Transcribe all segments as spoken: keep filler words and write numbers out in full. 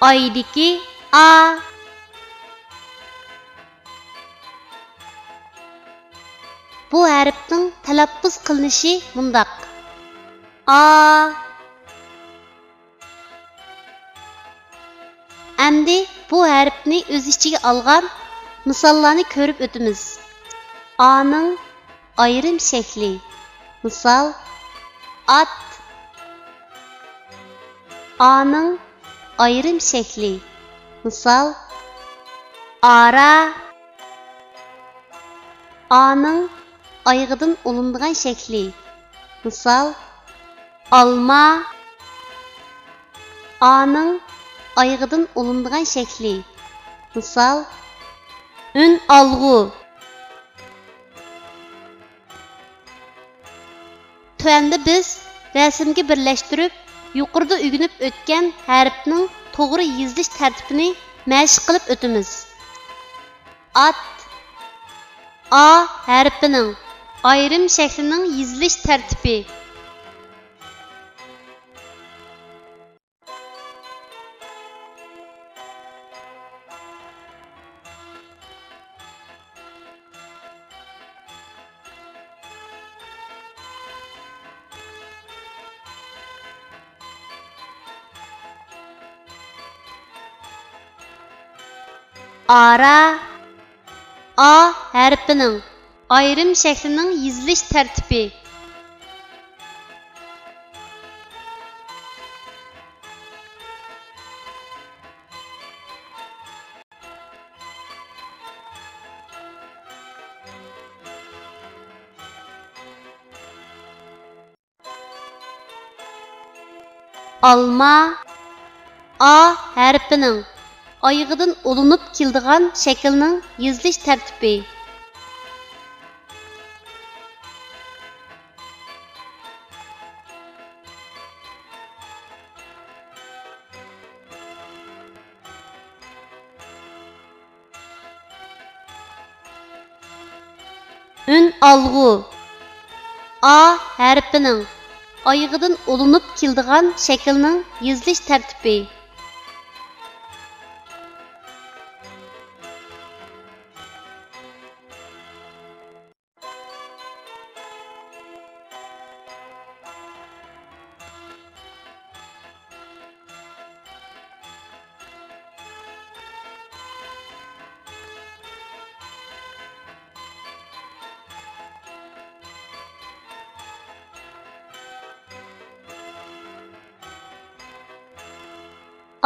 ئايدىكى ئا. بۇ ھەرپنىڭ تەلەپپۇز قىلىنىشى مۇنداق: ئا. ئەمدى بۇ ھەرپنى ئۆز ئىچىگە ئالغان مىساللارنى كۆرۈپ ئۆتىمىز. ئانىڭ ئايرىم شەكلى. مىسال، ئات. ئانىڭ ئايرىم شەكلى. مىسال، ئارا. ئانىڭ ئايىغىدىن ئۇلىنىدىغان شەكلى. مىسال، ئالما. ئانىڭ ئايىغىدىن ئۇلىنىدىغان شەكلى. مىسال، ئۈنئالغۇ. تۆۋەندە بىز رەسىمگە بىرلەشتۈرۈپ، يۇقىرىدا ئۆگىنىپ ئۆتكەن ھەرپنىڭ توغرا يېزىلىش تەرتىپىنى مەشىق قىلىپ ئۆتىمىز. ئات. ئا ھەرپىنىڭ ئايرىم شەكلىنىڭ يېزىلىش تەرتىپى. ئارا. ئا ھەرپىنىڭ ئايرىم شەكلىنىڭ يېزىلىش تەرتىپى. ئالما. ئا ھەرپىنىڭ ئايىغىدىن ئۇلىنىپ كېلىدىغان شەكىلنىڭ يېزىلىش تەرتىپى. ئۈنئالغۇ. ئا ھەرپىنىڭ ئايىغىدىن ئۇلىنىپ كېلىدىغان شەكىلنىڭ يېزىلىش تەرتىپى.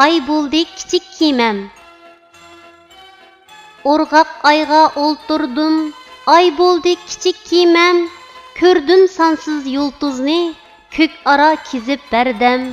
ئاي بولدى كىچىك كېمەم. ئورغاق ئايغا ئولتۇردۇم، ئاي بولدى كىچىك كېمەم. كۆردۈم سانسىز يۇلتۇزنى، كۆك ئارا كېزىپ بەردەم.